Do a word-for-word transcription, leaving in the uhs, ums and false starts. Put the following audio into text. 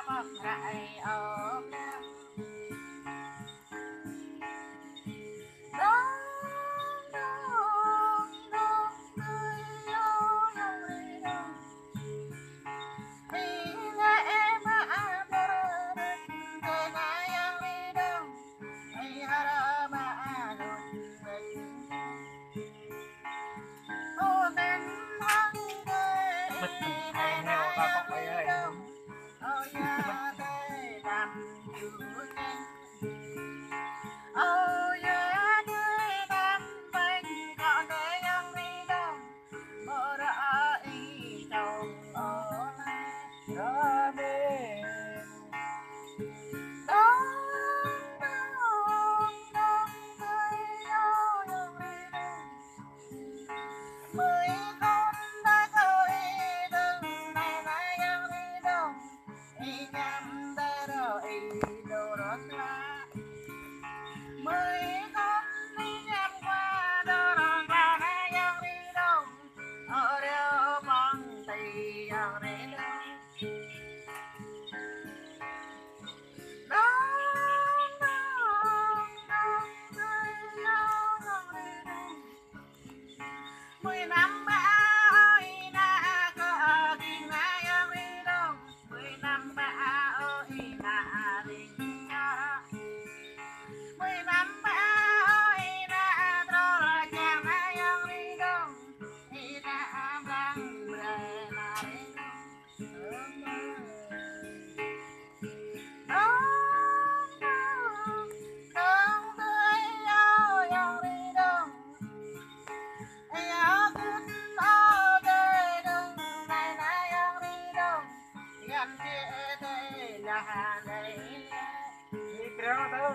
pơk ră ih ôk lăng. Dong, dong, dong, tui yong, yong ri dong. Ih ngă ih mă ador, tui na yong ri dong. Ih hơră mă ador. Ơ ten hăng dơi, ih ngă ih mă ador. Ơ ya, tơi đăm ču čeng. Ơ ya, tơi đăm ƀañ kơ tơi yong ri dong. Bơ ră ih čong ôh lĕ ră bê. Dong, dong, dong, tơi yong, yong ri dong. Mơi khŏm ta kơ ih dong, nai nai yong ri dong. Ih ñăm ta rơ ih dô rơ̆ng la. Mơi khŏm ih ñăm kua dô rơ̆ng la nai yong ri dong. Ơ reo păng ti yong ri dong. Dong, dong, dong, tơi yong, yong ri dong. Mơi năm ba ơi na kơ ding na yong ri dong. Mơi năm ba ơi na ding na. Mơi năm ba ơi na trô la čang na yong ri dong. Ih na blang bre na ri dong. Dong, dong, dong, tơi yong, yong ri dong. Ih ơ kŭt ơ tơi dong, nai nai yong ri dong. Yăn čê tơi lah nai. Ih kreo tơ.